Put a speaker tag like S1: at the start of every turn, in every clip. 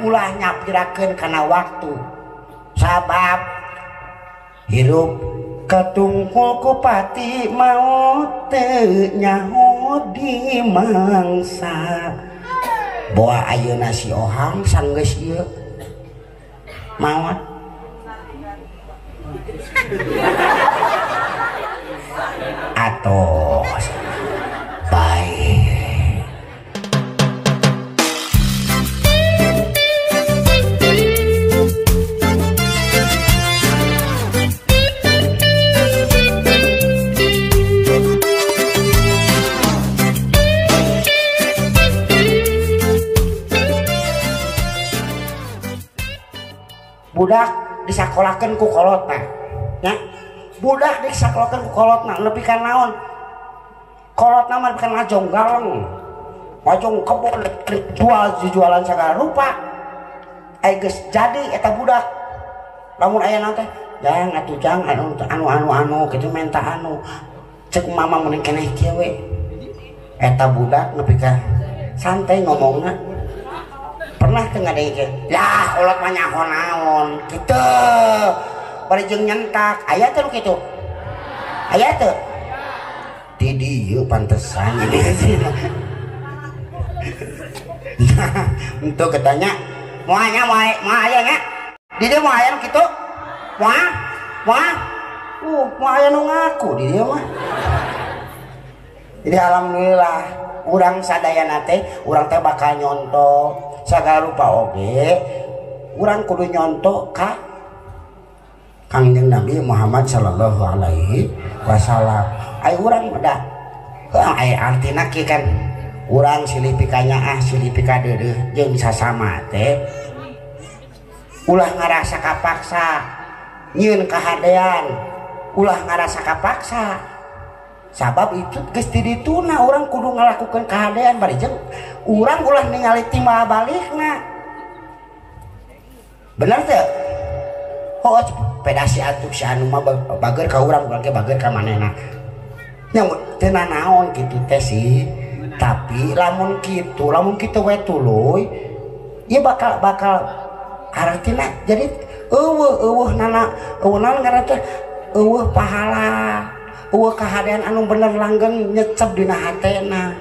S1: ulah nyapirakeun kana waktu sabab hirup katungkul ku pati maot teu nyaho di mangsa boa ayeuna si Ohang sanggeus ieu maot atos bae. Budak disakolakeun ku kolotna nya, budak disakolakeun ku kolotna nepi ka naon, kolotna mah nepi ka ngajong galeng, ngajong kebon, jual jualan sagala rupa. Ai geus jadi eta budak lamun aya naon teh jang atuh jang anu anu anu anu kitu menta anu cek mama mun keneh kieu we. Eta budak nepi ka santai ngomongna. Pernah teu ngadengkeun lah kolot mah nyaho naon kitu bari jeung nyentak aya teh nu kitu aya teu di dieu pantesan ini. Nah untuk ketanya moal nya moal aya nya di dieu moal aya nu kitu moal moal moal aya nu ngaku di dieu mah. Jadi alhamdulillah urang sadayana teh urang teh bakal nyontoh sagala rupa oge urang kudu nyontoh ka Kangjeng Nabi Muhammad sallallahu alaihi wasallam. Ai urang udah ai artina kieu kan urang silih pikanyaah silih pikadeudeuh jeung sasama teh ulah ngarasa kapaksa nyieun kahadean, ulah ngarasa kapaksa sabab itu geus di dituna urang kudu ngalakukeun kahadean bari jeung urang ulah ningali timbal balikna. Bener teu? Oh pedasi atuh si anu mah bager ka urang, urang ge bager ka manehna. Nya teu nanaon kitu teh sih, tapi lamun kitu we tuluy ieu bakal artina jadi eueuh nana eueuh naon ngaran teh eueuh pahala eueuh kahadean anu bener langgeng nyecep dina hatena.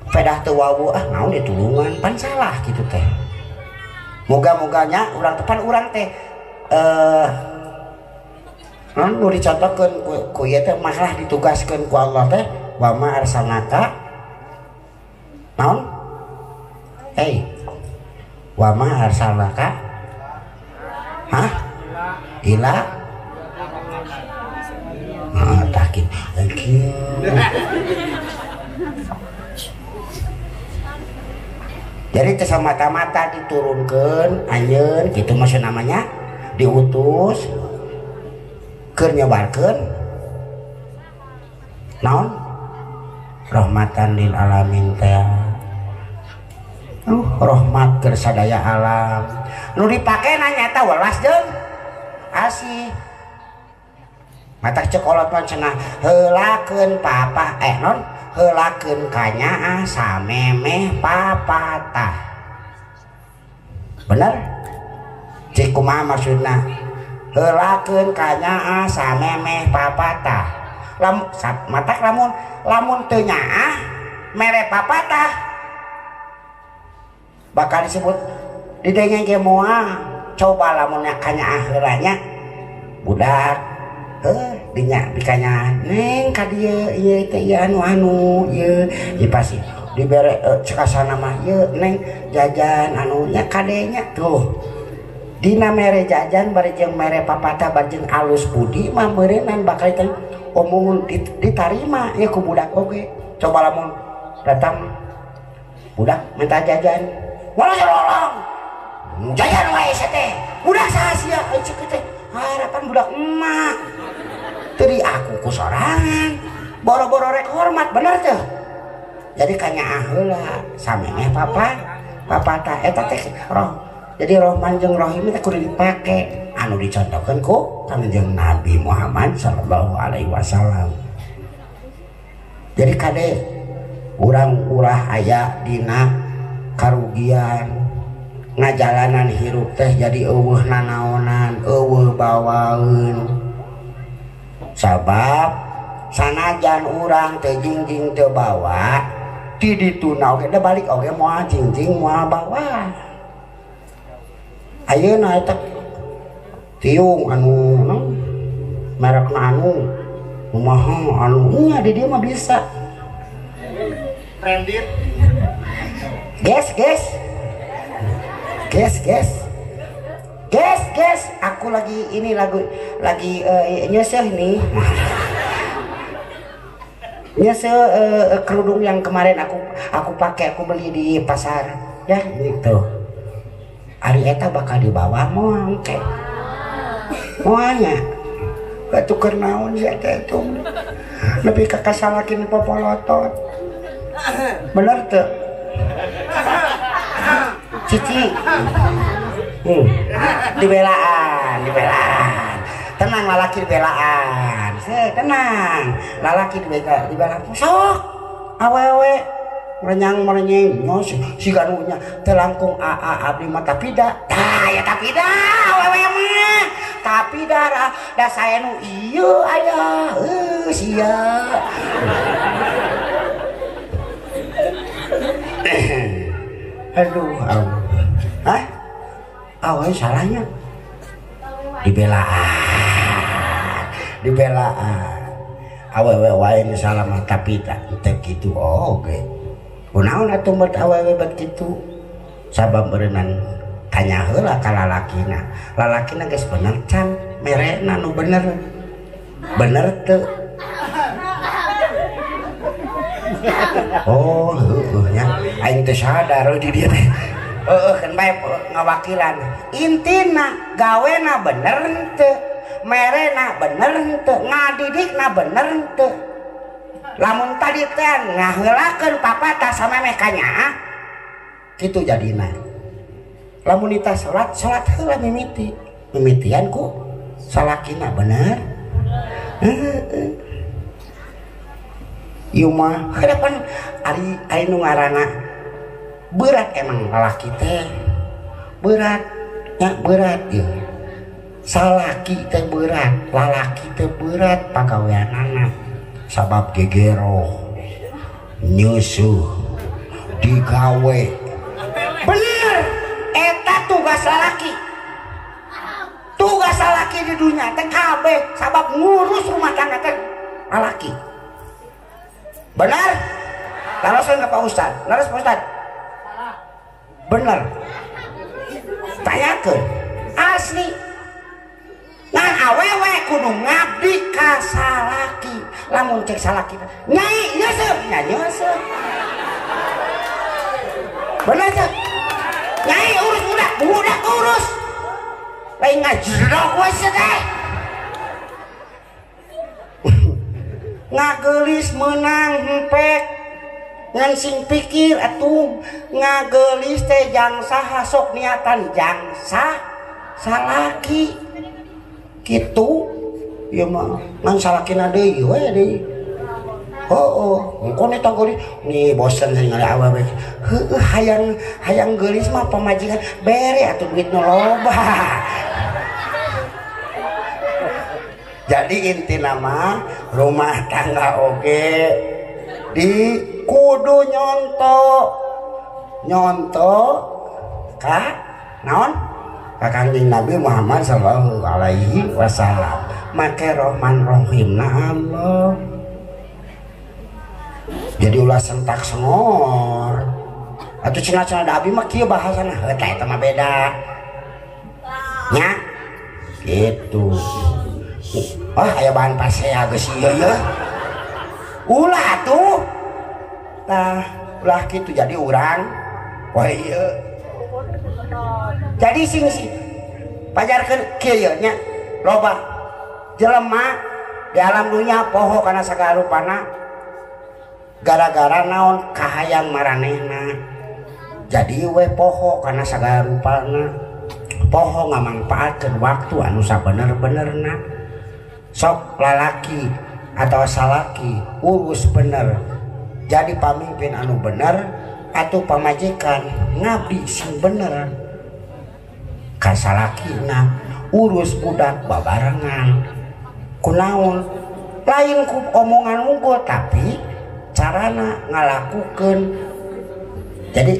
S1: Pedah teu wawuh ah naon ditulungan pan salah kitu teh. Moga-moganya urang tepan urang teh naon nu dicontohkeun ku ieu teh masalah ditugaskeun ku Allah teh wa ma arsalnaka naon hei wa ma arsalnaka hah ila ah takin thank you. Jadi teu samata-mata diturunkeun anjeun kitu maksud namanya diutus keur nyebarkeun naon rahmatan lil alamin teh. Rahmat keur sadaya alam nu dipake nyata welas jeung asih. Mata cek kolot mah cenah heulakeun papa non heulakeun kanyaah samemeh papatah. Bener? Cek kumaha maksudna? Heulakeun kanyaah samemeh papatah. Lamun matak lamun teu nyaah mere papatah bakal disebut didengeng ge moal. Coba lamun kanyaah heula nya budak dinya dikanya neng ka dieu ieu teh ieu anu anu ieu ieu pasti dibere cekasana mah ieu neng jajan anu nya kadenya tuh dina mere jajan bari jeung mere papatah bari jeung alus budi mah meureunnan bakal teh omongan ditarima ieu ku budak oge. Coba lamun datang budak minta jajan walah lolong jajan wae teh budak saha sia cek teh harapan budak emak tadi aku ku sorangan boro-boro rek hormat bener teh. Jadi kanyaah heula samemeh papa papatah eta teh roh. Jadi rohman jeung rohim teh kudu dipake anu dicontohkeun ku Kangjeng Nabi Muhammad sallallahu alaihi wasallam. Jadi kade urang ulah aya dina karugian. Ngajalanan hirup teh jadi eueuh nanaonan, eueuh bawaeun. Sabab sanajan urang teh jingjing teu bawa, ti dituna oge da balik oge moal jingjing moal bawa. Ayeuna eta tiung anu merekna anu kumaha anu nya di dieu mah bisa.
S2: Branded.
S1: Ges ges. Ges ges. Ges ges, aku lagi ini lagu lagi nyeseh nih. Nyeseh kerudung yang kemarin aku pakai, aku beli di pasar ya gitu. Ari eta bakal dibawa moal engke. Moalnya batuker naon sia teh itu. Lebih ka kasalakin popolotot. Bener teu? Cici. Dibelaan, dibelaan. Tenang lalaki dibelaan. Tenang. Lalaki dibelaan. Sok awewe merenyang-merenyeng nya si ganunya teu langkung aa abdi mah tapi da. Tah ya tapi da awewe mah. Tapi da da saya nu ieu aya. Heuh sia. Aduh, hah? Awe salahnya dibelaan, dibelaan. Awewe wae nu salah mah tapi tak teu kitu oge. Kunaon atuh bet awewe bet kitu? Sabab berenang tanya heula ka lalakina. Lalakina geus bener can, merena nu bener. Bener teu? Oh, heueuh nya. Aing teu sadar di dieu teh. Heeh, kan bae ngawakilan. Intina gawena bener henteu, merena bener henteu, ngadidikna bener henteu. Lamun tadi teh ngaheulakeun papatah samemeh ka nyaah, kitu jadina. Lamun nita salat, salat heula mimiti. Mimitian ku salakina bener. Heeh. Ieu mah hadapan ari ari nu ngaranna berat emang lalaki teh berat nya berat ieu salaki teh berat lalaki teh berat pagaweanana sabab gegero nyusuh digawe bener eta tugas lalaki di dunia teh kabeh sabab ngurus rumah tangga teh lalaki. Benar? Langsung ke Pak Ustad. Laras Pak Ustad. Benar. Tanyakeun. Asli. Ngan awewe kudu ngabdi ka salaki. Lamun cek salaki nyai nyeuseuh, nya nyeuseuh. Benar teu? Nyai urus budak, budak urus. Lain ngajrok we teh. Ngagelis menang hempek ngan sing pikir atuh ngagelis teh jang saha sok niatan jang salaki kitu ieu mah ngan salakina deui we deui heueuh engko eta geulis nih bosen ningali awewe heueuh hayang hayang geulis mah pamajikan bere atuh duit nu loba. Jadi inti nama rumah tangga oge di kudu nyonto nyonto ka naon ka Kangjeng Nabi Muhammad sallallahu alaihi wasallam make Rahman Rahim na Allah. Jadi ulah sentak sengor atuh cenah-cenah da abi mah kieu bahasana heuh tah eta mah beda nya gitu. Wah, aya bahan pasea geus ieu ye. Ulah atuh. Tah, ulah kitu jadi urang. Wah ieu. Jadi sing si pajarkeun kieu ye nya. Loba jelema di alam dunya poho kana sagala rupana gara-gara naon kahayang maranehna. Jadi we poho kana sagala rupana. Poho ngamangpaatkeun waktu anu sabener-benerna. Sok lalaki atau salaki urus bener jadi pamimpin anu bener atau pamajikan ngabdi sing bener ka salakina urus budak babarengan kunaon lain ku omongan unggul tapi carana ngalakukeun jadi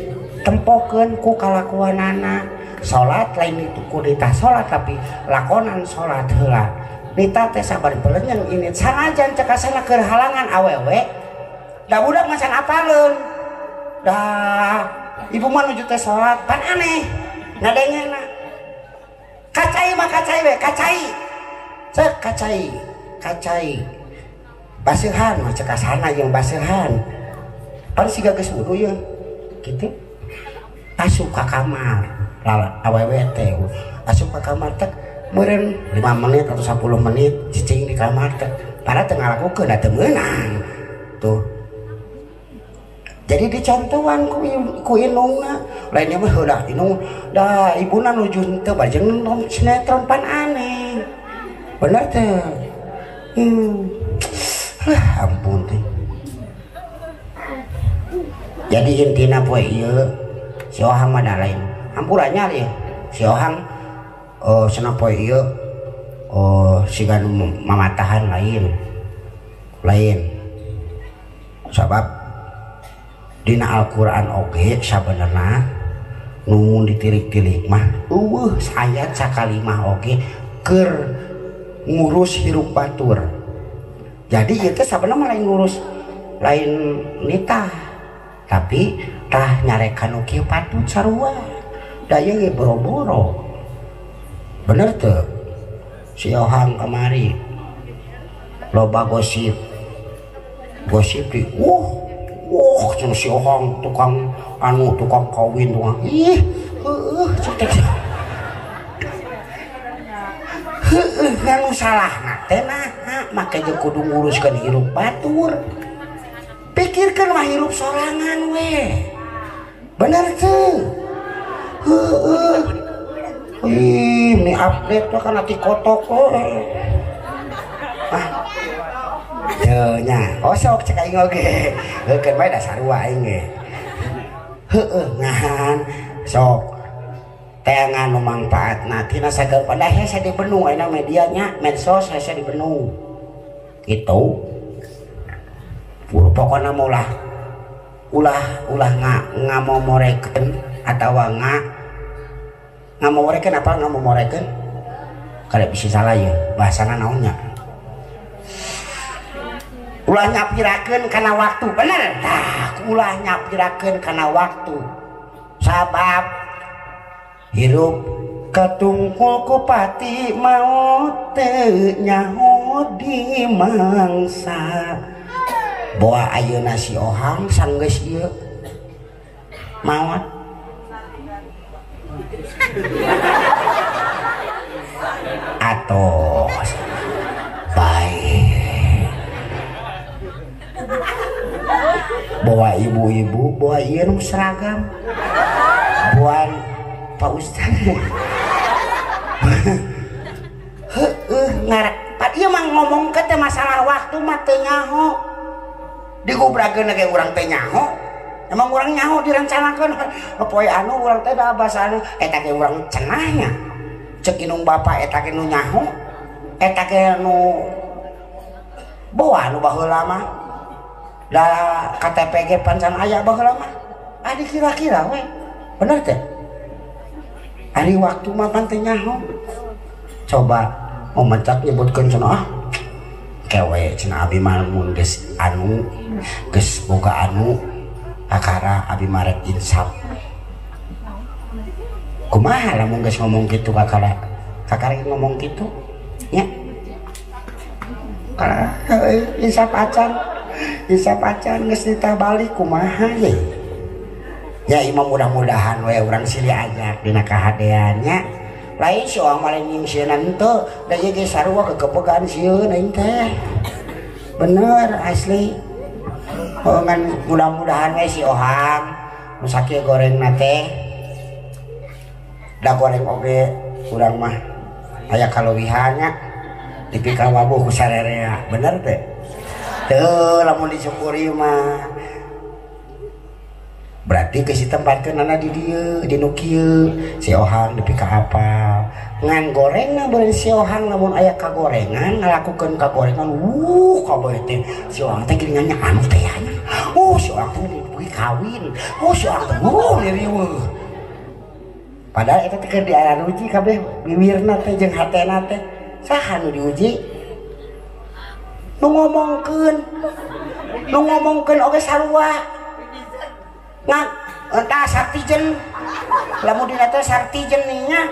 S1: tempokeun ku kalakuanana salat lain itu ku nitah salat tapi lakonan salat heula nita teh sabar belenyeng ini sanajan cekasana keur halangan awewe da budak mah can apaleun da ibu mah nuju teh salat pan aneh ngadengena kacai mah kacai we kacai cek kacai kacai baseuhan mah cekasana jeung baseuhan pan siga geus wudu ye kitu asup ka kamar lala awewe teh asup ka kamar teh meureun 5 menit atau 10 menit cicing di kamar teh padahal teu ngalakukeun da teu meunang tuh jadi dicontohan ku inungna lainnya mah heulah inung da ibuna nuju teu bajeng nonton sinetron pan aneh bener teh lah ampun teh jadi intina poe ieu si Ohang mah da lain hampurannya ieu si Ohang cenah poe ieu siga nu mamatahan lain lain sabab dina Al-Qur'an oge sabenerna nu ditilik-tilik mah eueuh ayat sakalimah oge keur ngurus hirup batur. Jadi ieu teh sabenerna mah lain ngurus lain nitah tapi tah nyarekan nu kieu patut sarua da ieu ge boro-boro bener teu si Ohang kamari loba gosip gosip di cenah si Ohang tukang anu tukang kawin tukang ih heueuh cek heueuh nganu salahna teh naha make jeung kudu nguruskeun hirup batur pikirkeun mah hirup sorangan we bener teu heueuh ih ini update tuh kan nanti kotok ah nya oh sok cek aing oge heukeun bae da sarua aing ge heueuh ngahan sok teangan nu mangpaatna tina sagala pada hese di benung ayeuna medianya medsos hese di benung kitu pokona mah ulah ulah ulah ngamomorekeun atawa ngamomorekeun apa ngamomorekeun kada bisa salah ya bahasana naonnya ulah nyapirakeun kana waktu bener tah ulah nyapirakeun kana waktu sabab hirup katungkul ku pati maot teu nyaho di mangsa boa ayeuna si Ohang sanggeus ieu maot atos baik bawa ibu-ibu bawa ieu nu seragam buan Pak Ustaz heueuh ngarak pat ieu mah ngomongkeun teh masalah waktu mah teu nyaho digubrakeun ge urang teh nyaho emang urang nyaho direncanakeun poe anu urang teh da basa anu eta ge urang cenahnya cek inung bapak eta ge nu nyaho eta ge nu boa nu baheula mah da KTP ge pancan aya baheula mah ah dikira-kira we bener teh ari waktu mah pan teh nyaho coba momencak nyebutkeun cenah ah kewe cenah abi mah mun geus anu geus boga anu kakara abi mah rek insaf kumaha lamun geus ngomong kitu kakara kakara ngomong kitu nya kakara insaf acan geus nitah balik kumaha ye ya imam mudah-mudahan we urang silih ajak dina kahadeannya lain si Ohang mah lain nyingsieunan henteu da ieu ge sarua kekepegan sieun aing teh bener asli oh ngan mudah-mudahan we si Ohang nu sakieu gorengna teh da goreng oge urang mah aya kaleuwihannya dipikawabuh ku sarerea bener teh teu lamun disyukuri mah Berarti geus ditempatkeunana di dieu di nu kieu si Ohang nepi ka apal ngan gorengna beureun si Ohang lamun aya kagorengan ngalakukeun kagorengan wuh kabeh teh si Ohang teh geuningan nya anu teh nya si Ohang teh beuki kawin si Ohang teh wuh riweuh padahal eta teh keur diaruji kabeh biwirna teh jeung hatena teh saha nu diuji nu ngomongkeun oge sarua ngan entah sartijen lamun dina teh sartijen nya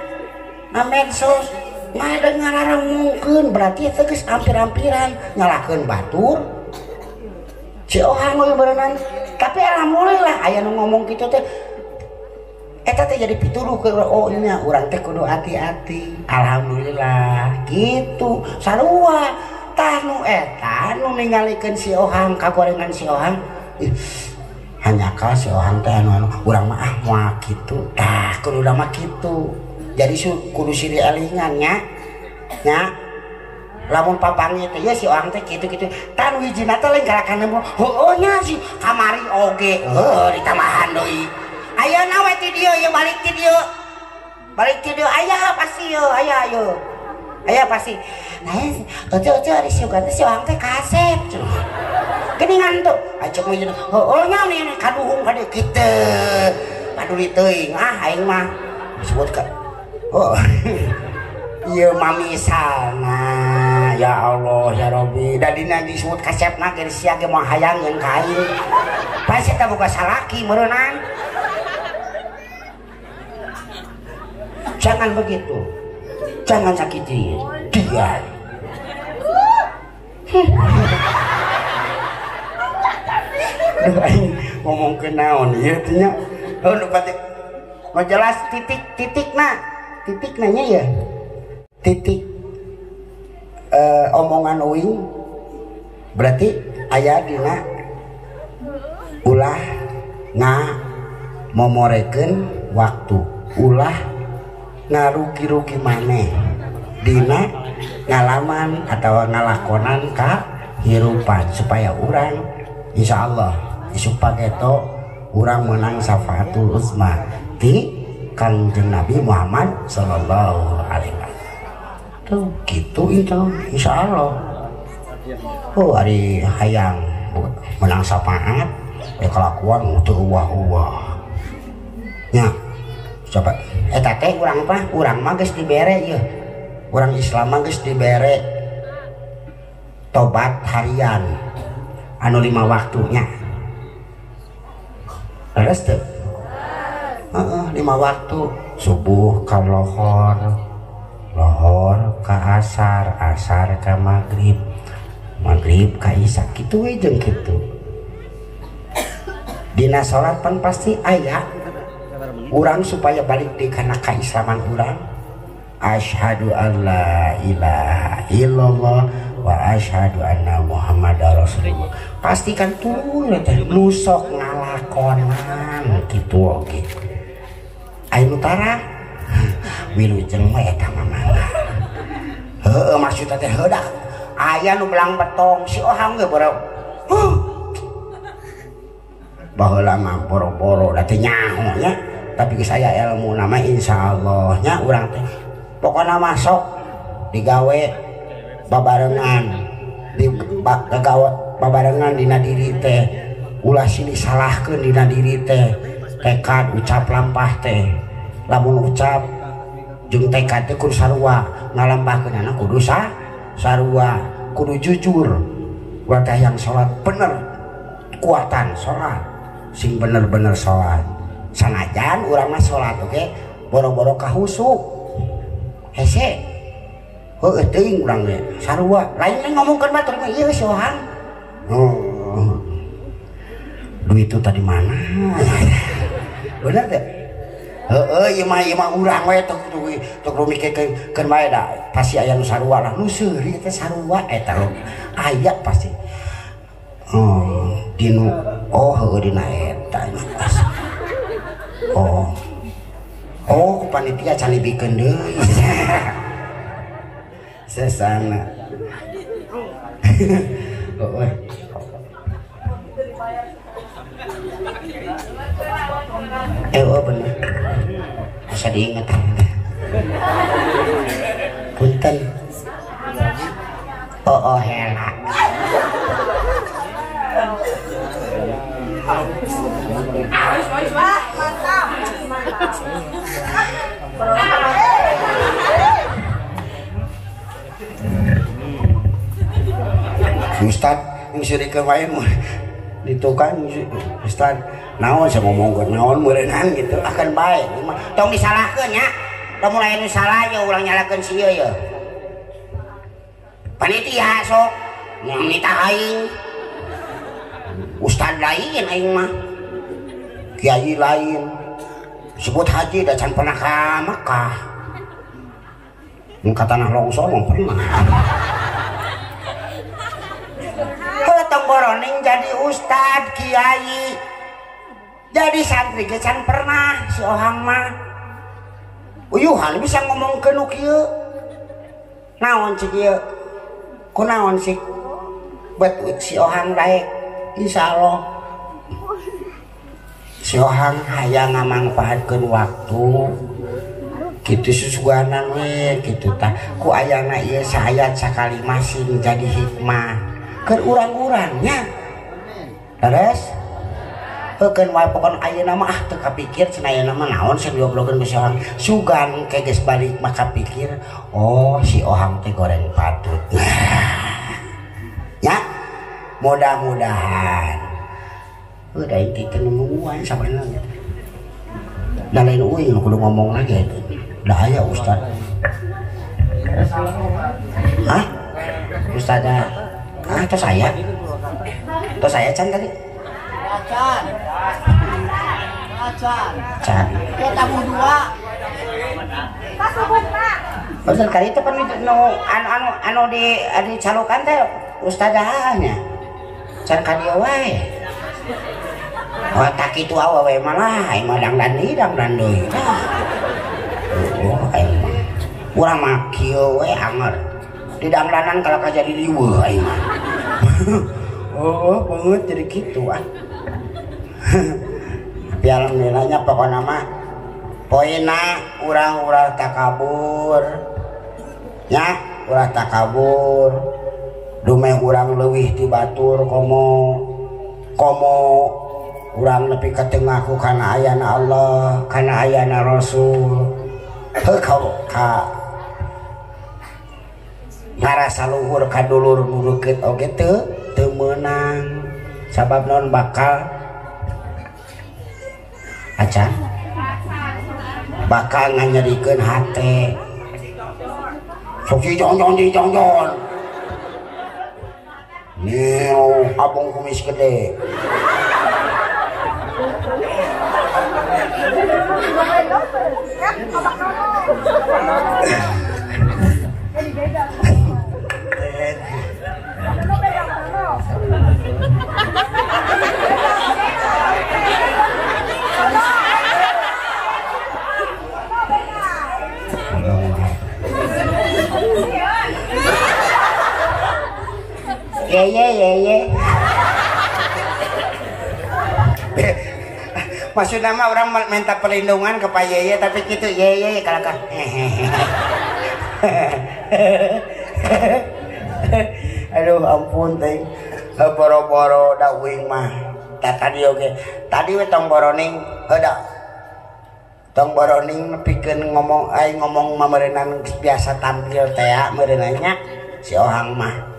S1: na medsos ngada ngararengkeun berarti eta geus ampir-ampiran nyalahkeun batur si Ohang we beureunan tapi alhamdulillah aya nu ngomong kitu teh eta teh jadi pituduh ke oh nya urang teh kudu hati-hati alhamdulillah gitu sarua tah nu eta nu ningalikeun si Ohang kagorengan si Ohang hanya ka si Ohang teh anu urang mah ah moal kitu tah kudu mah kitu jadi kudu siri elingan nya nya lamun papangi teh ya si Ohang teh kitu-kitu tan wijina teh lain garakan nemu heueuh nya si kamari oge heueuh ditambahan deui ayeuna we ti dieu ieu balik ti dieu aya pasti ieu aya ieu aya pasti nah eueuh ari si Ohang teh si Ohang teh kasep cenah geuningan tuh acuk mah jeung heueuh nya nih kaduhung ka dieu kitu paduli teuing ah aing mah disebut ka oh ieu mah misalna ya Allah ya Rabbi da dina disebut kasepna ge sia ge moal hayang jeung ka aing pasti eta boga salaki meureunnan jangan begitu jangan sakiti dia. Duh aing ngomong ke naon ieu teh nya heuh nu pati nu jelas titik-titikna titikna nya ya titik omongan uing berarti aya dina ulah nga momorekeun waktu ulah ngarugi-rugi maneh dina ngalaman atau ngalakonan ka hirupan supaya urang insyaallah isuk pageto urang menang syafaatul uzma ti Kangjeng Nabi Muhammad sallallahu alaihi wasallam. Tuh gitu itu insyaallah. Oh ari hayang menang syafaat ya kelakuan teu uwah-uwah. Nya coba eta teh urang mah geus dibere ieu. Urang Islam mah geus dibere tobat harian anu 5 waktunya. Leres teu? Heeh, 5 waktu. Subuh ka lohor, lohor ka asar, asar ka magrib, magrib ka isya kitu we jeung kitu. Dina salat pan pasti aya urang supaya balik di kana kaislaman urang. Asyhadu alla ilaha illallah wa asyhadu anna Muhammadar Rasulullah. Pasti kan tuh teh nu sok ngalakonan kitu oge. Aya nu tara wilujeng we eta mah mangga. Heueuh maksudna teh heuh dah. Aya nu belang betong si Ohang ge boro. Baheula mah boro-boro da teh nyaho nya. Tapi geus aya ilmu nama insyaallah nya urang teh pokona mah sok digawe babarengan di gagawe babarengan dina diri teh ulah silih salahkeun dina diri teh tekad ucap lampah teh lamun ucap jeung tekad teh kudu sarua ngalampahkeunana kudu sarua kudu jujur urang teh yang salat bener kuatan salat sing bener-bener salat sanajan urang mah salat oge boro-boro kahusuk hese heueuh teuing urang ge sarua lain ngomongkeun batur mah ieu si Ohang oh duit itu tadi mana bener teh heueuh ieu mah urang we teu kudu mikirkeun bae da pasti aya nu sarua lah nu seuri teh sarua eta lo aya pasti oh dinu oh heueuh dina eta oh oh panitia can dibikeun deui sesana oh Oh bener. Asa diinget. Punten. Oh hela. Ustad yang sirikeun wae itu kan Ustad naon saya ngomongkeun naon meureunnan gitu akan bae tong disalahkeun nya lamun aya nu salah ya ulah nyalahkeun si ieu ye panitia sok nitah aing Ustad lain aing mah kiai lain sebut haji da can pernah ka Makkah mun ka tanah longsor mah pernah. Tong boroning jadi ustad kiai jadi santri ge can pernah si Ohang mah uyuhan bisa ngomongkeun nu kieu naon cik ieu kunaon sih bet si Ohang daek insyaallah si Ohang hayang ngamangpaatkeun waktu kitu susuganan we kitu tah ku ayana ieu saayat sakali masing jadi hikmah keur urang-urangnya terus heukeun wae pokon ayeuna mah ah teu kapikir cenah ayeuna mah naon sing diobrolkeun ku si Ohang sugan ke geus balik mah kapikir oh si Ohang teh goreng patut ya mudah-mudahan udah inti teh nungguan sabenerna da lain euy nu kudu ngomong lagi da aya ustad hah ustad ah, tos saya can tadi.
S2: Can. Can.
S1: Can.
S2: Kita dua.
S1: Ustad kali itu kan nu anu di dicalukan teh ustazahnya. Can ka dieu wae. Oh, tak kitu awewe mah lah, aing mah dangdan deui dangdan deui. Oh, aing mah. Urang mah kieu we anger. Di dangdanan kalau jadi liweuh aing mah. Oh, banget jadi gitu ah. Tapi alhamdulillahnya pokokna mah poena urang-urang takabur. Nya, urang takabur. Dumeh urang leuwih ti batur komo komo urang nepi ka teu ngaku kana ayana Allah, kana ayana Rasul. Heuh ka ngarasa luhur ka dulur nu deukeut oge teu meunang sabab naon bakal acan bakal nganyerikeun hate sok si jong jong jong jong neo abong kumis gede Ye ye ye ye. Maksudnya mah orang minta perlindungan ke Pak Yeye tapi gitu ye ye kalau kan. Aduh ampun teh. Boro-boro da uing mah. Tadi oge. Tadi we tong boroning heuh tong boroning nepikeun ngomong ai ngomong mameureunan biasa tampil teh meureunanya si Ohang mah.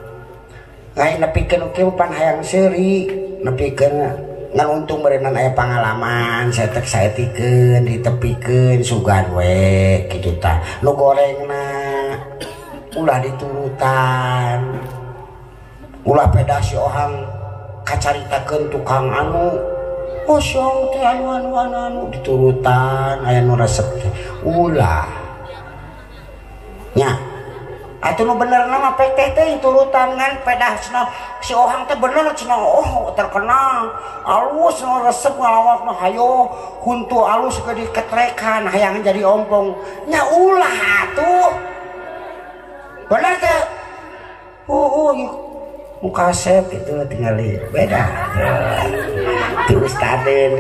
S1: Ngai nepikeun kieu pan hayang seuri nepikeun ngan untung meureunnan aya pangalaman saetek saetikeun ditepikeun sugan we kitu tah nu gorengna ulah diturutan ulah peda si Ohang kacaritakeun tukang anu oh si Ohang teh anu anu anu anu diturutan aya nu resep teh ulah nya atuh nu bener mah pek teh teh turutan ngan pedah cenah si Ohang teh bener cenah oh terkenal alus nu resep ngalawakna hayo huntu alus ge diketrekan hayang jadi ompong nya ulah atuh bener teh oh muka kasep itu tinggali beda ti ustadeun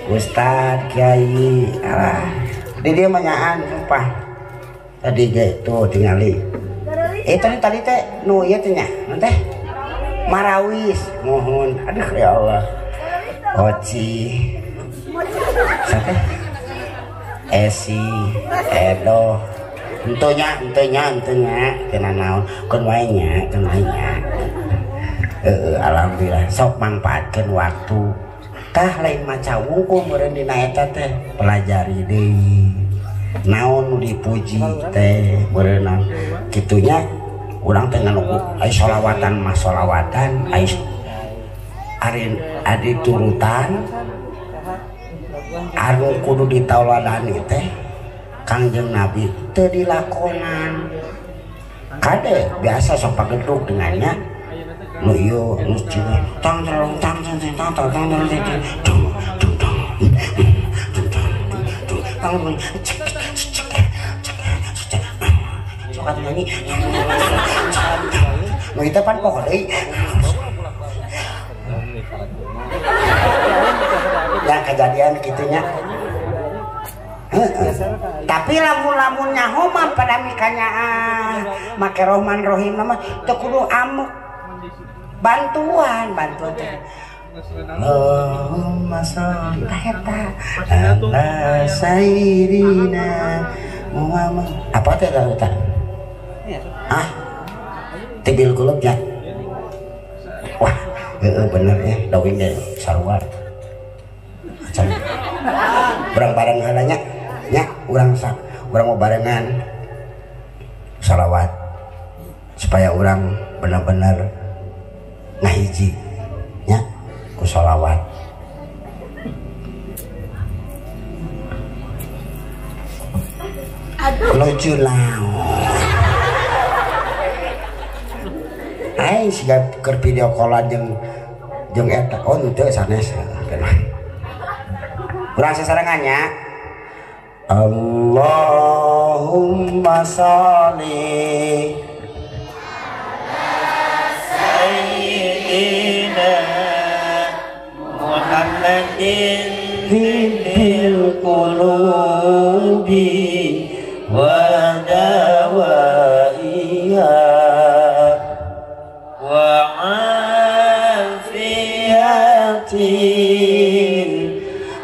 S1: Ustad kiai alah di dia mah nyaan sumpah tadi ge tuh tingali tadi teh nu ieu teh nya teh marawis mohon aduh ya Allah Oci sate Esi Edo entunya kena naon keun wae nya alhamdulillah sok mangpaatkeun waktu tah lain maca wungkul meureun dina eta teh pelajari deui naon nu dipuji teh meureunang kitunya urang teh nganu ai sholawatan mah sholawatan ai ari adi turutan anu kudu ditauladani teh Kangjeng Nabi teu dilakonan kade biasa sok pageduk dengannya nu ieu nu cieu tang tang tang tang tang tang tang tang dung dung dung dung dung tang cek cek cek cek sok atuh nyanyi nu ieu teh pan poho deui ya kejadian kitunya. Tapi lamun-lamun nyaho mah pada mikanya make Rohman Rohim mah teu kudu amuk bantuan teh Allahumma sholli eta ala sayyidina Muhammad apa teh eta ah tibil kulub ya wah heeh bener ya dawing ge sarua urang bareng halanya nya urang mau barengan salawat supaya urang benar-benar ngahiji nya ku salawat lucu naon ai siga keur video callan jeung eta oh henteu sanes urang sasarengannya Allahumma sholli ala
S3: sayyidina Muhammadin tibbil qulubi wa dawaiha wa afiyatil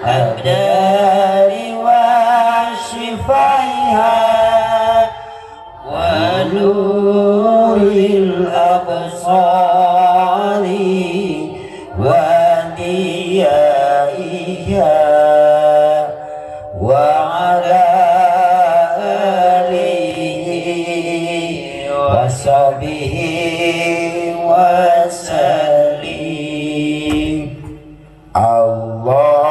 S3: abdani wa shifaiha wa nuril absari wa diyaiha wa ala alihi wa sahbihi wa sallim. Allahumma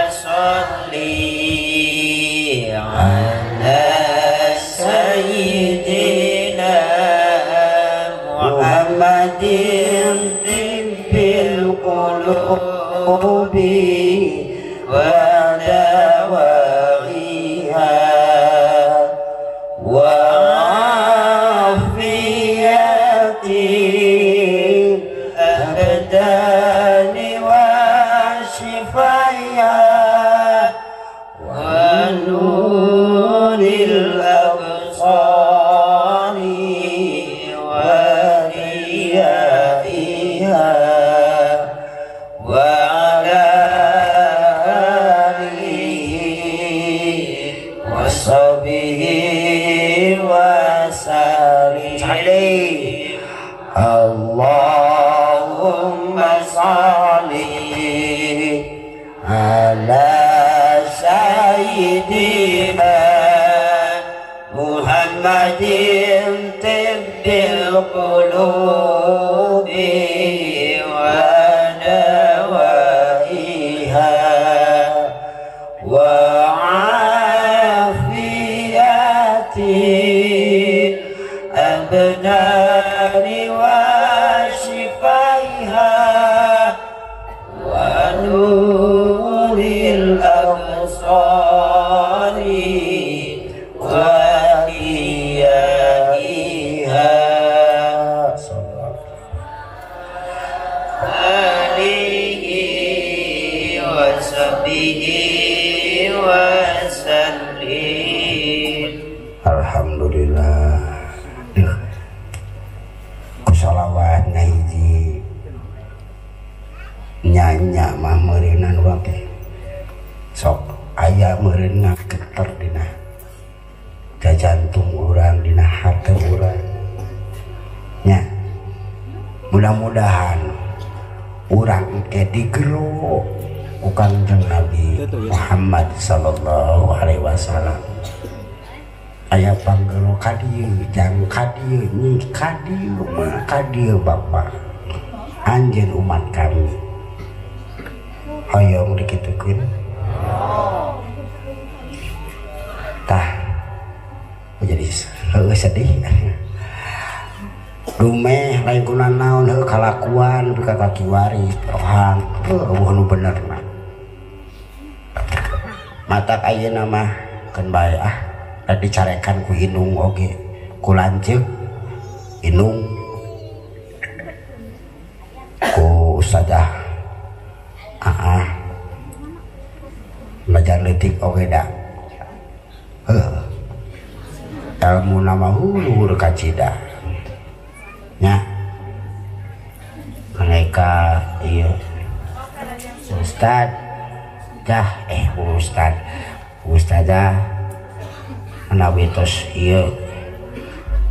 S3: sholli ala sayyidina Muhammadin tibbil qulubi wa dawaiha wa afiyatil abdani wa shifaiha wa nuril absari wa diyaiha wa ala alihi wa sahbihi wa sallim.
S1: Allahumma sholli ala sayyidina Muhammadin tibbil qulubi wa dawaiha wa afiyatil abdani wa shifaiha wa nuril absari wa diyaiha
S3: alihi wa وسلم.
S1: Alhamdulillah. Duh. Ku sholawat ngahiji nya-nya mah meureunan urang teh. Sok aya meureun ngageter dina jantung urang, dina hate urang. Nya. Mudah-mudahan urang engke digero ku Kangjeng Nabi Muhammad sallallahu alaihi wasallam. Aya panggelo ka dieu, jang ka dieu, nyi ka dieu, mah ka dieu Bapak. Anjeun umat kami. Hoyong dikitukeun. Tah. Jadi heueuh sedih. Dumeh lain kuna naon heuh kalakuan duka ka kiwari rohang heuh nu benerna. Matak ayeuna mah keun bae ah. Dicarekan ku indung oge ku lanceuk indung ku ustazah aa ngajar leutik oge da heuh ilmu nama luhur kacida nya mereka ieu ustad dah ustad ustazah menawi tos ieu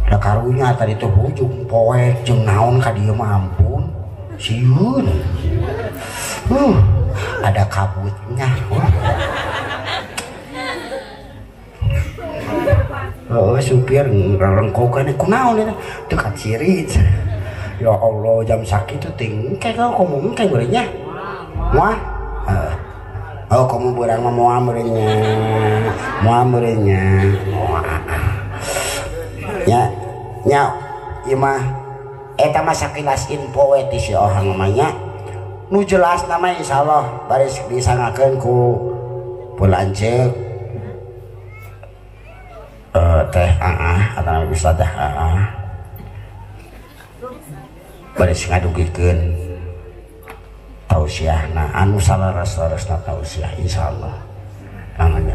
S1: da karunya tadi teh hujung poek jeung naon ka dieu mah ampun sieun ada kabutnya supir ngrengkokan kunaon eta teu kaciri ya Allah jam sakitu ting engke komo engke meureun nya moal oh komo beurang mah moal meureun nya moal meureun nya nya nya ieu mah eta mah sakilas info we ti si ohang mah nya nu jelas nama insyaallah baris disangakeun ku lanceuk teh aa atau ustazah aa baris ngadugikeun tausiahna anu salaras-larasna tausiah insyaallah namanya.